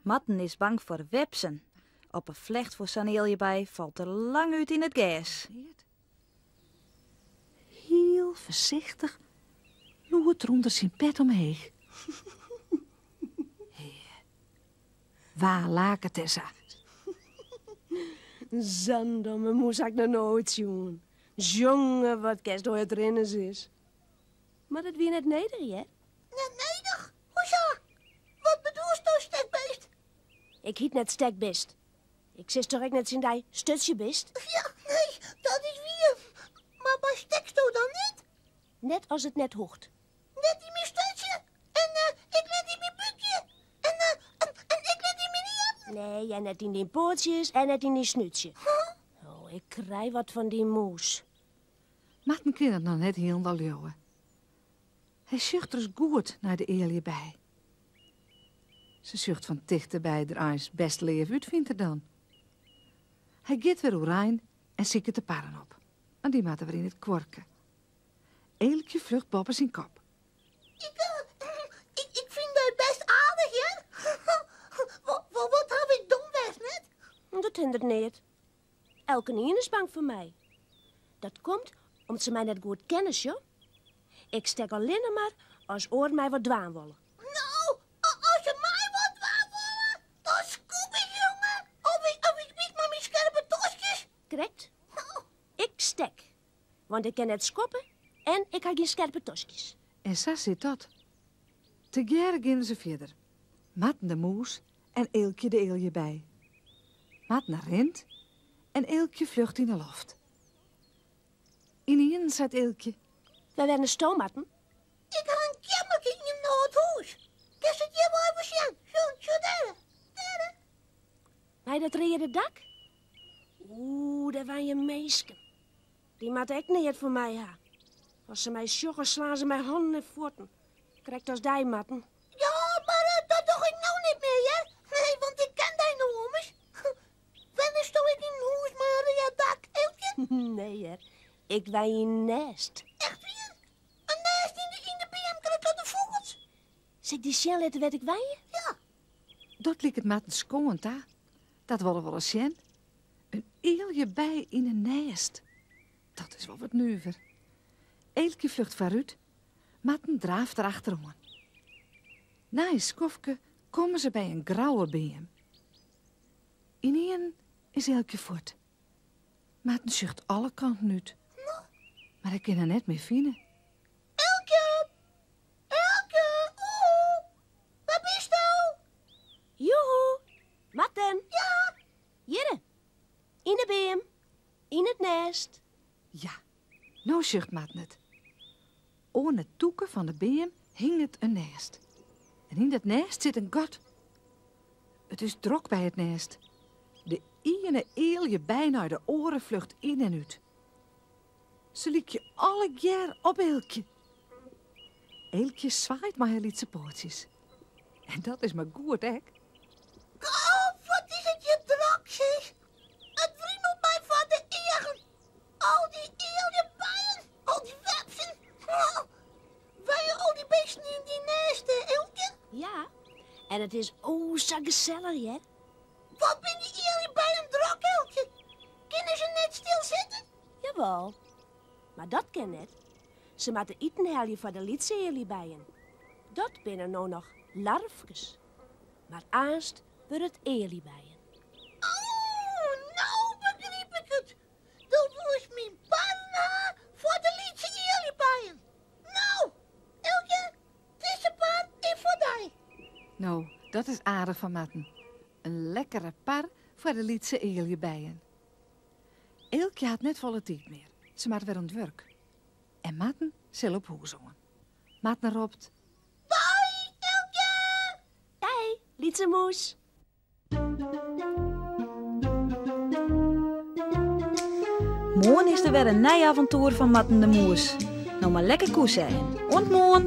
Marten is bang foar wepsen. Op 'e flecht foar sa'n ealjebij falt er lang út yn it gers. Hiel foarsichtich loert er ûnder syn pet omheech. Hea, wa laket dêr sa? Sa'n domme mûs ha ik noch noait sjoen. Jonge, wat kinst do hurd rinne, sis. Mar dat wie net nedich, hear. Net nedich? Hoesa? Wat bedoelsto, stekbeest? Ik hyt net stekbist. Ik sis toch ek net tsjin dy, sturtsjebist? Ja, nee, dat is wier. Mar waar steksto dan net? Net as it net hoecht. Net yn myn sturtsje en ek net yn myn búkje en en ek net yn myn earen. Nee, en net yn dyn poatsjes en net yn dyn snútsje. Oh, ik krij wat fan dy mûs. Marten kin it noch net hielendal leauwe. Hy sjocht ris goed nei de ealjebij. Se sjocht fan tichteby der eins bêst leaf út, fynt er dan. Hy giet wer oerein en siket de parren op, want dy moatte wer yn it kuorke. Eelkje flucht boppe syn kop. Ik, ik fyn dy bêst aardich, hear. Wat haw ik dom west, net? Dat hinderet neat. Elkenien is bang foar my. Dat komt om't se my net goed kenne, sjoch. Ik stek allinne mar as oaren my wat dwaan wolle. No, as se my wat dwaan wolle, dan skop ik, jonge. Of ik, of ik byt mei myn skerpe toskjes. Krekt. Ik stek. Want ik kin net skoppe en ik ha gjin skerpe toskjes. En sa sit dat. Tegearre geane se fierder. Marten de mûs en Eelkje de ealjebij. Marten rint en Eelkje fljocht yn 'e loft. Ynienen seit Eelkje. Wêr wennesto, Marten? Ik ha in keammerke yn in âld hûs. Kinst it hjir wol even sjen? Sjoch, sjoch dêre. Dêre. Mei dat reade dak? Oeh, dêr wenje minsken. Dy moatte ek neat fan my ha. As se my sjogge, slaan se mei hannen en fuotten. Krekt as dy, Marten. Ja, mar dat doch ik no net mear, hear. Nee, want ik ken dy no ommers. Wennesto ek yn in hûs mei in read dak, Eelkje? Nee, hear. Ik wenje yn in nêst. Echt wier? In nêst yn de, yn de beam krekt as de fûgels? Sil ik dy sjen litte wêr't ik wenje? Ja. Dat liket Marten skoan ta. Dat wol er wolris sjen. In ealjebij yn in nêst. Dat is wol wat nuver. Eelkje flucht foarút, Marten draaft der achteroan. Nei in skoftke komme se by in grouwe beam. Ynienen is Eelkje fuort. Marten sjocht alle kanten út, mar hy kin har net mear fine. Eelkje! Eelkje! Oehoe! Wêr bisto? Joehoe! Marten! Ja! Hjirre! Yn 'e beam. Yn it nêst. Ja, no sjocht Marten it. Oan 'e tûke fan de beam hinget in nêst. En yn dat nêst sit in gat. It is drok by it nêst. De iene ealjebij nei de oare flucht yn en út. Se lykje allegear op Eelkje. Eelkje swaait mei har lytse poatsjes. En dat is mar goed ek. Oh, wat is it hjir drok, sis. It wrimelt my foar de eagen. Al dy ealjebijen, al dy wepsen. Oh, wenje al dy bisten yn dyn nêst, Eelkje? Ja, en it is o sa gesellich, hear. Wat binne dy ealjebijen drok, Eelkje? Kinne se net stil sitte? Jawol, mar dat kin net. Se moatte iten helje foar de lytse ealjebijen. Dat binne no noch larfkes. Mar aanst wurde it ealjebijen. Oh, no begryp ik it. Do woest myn parren ha foar de lytse ealjebijen. No, Eelkje, dizze par is foar dy. No, dat is aardich fan Marten. In lekkere par foar de lytse ealjebijen. Eelkje hat net folle tiid mear. Se moat wer oan it wurk. En Marten sil op hûs oan. Marten ropt. Dei, Eelkje! Dei, lytse mûs. Moarn is der wer in nij aventoer fan Marten de Mûs. No mar lekker koese en oant moarn!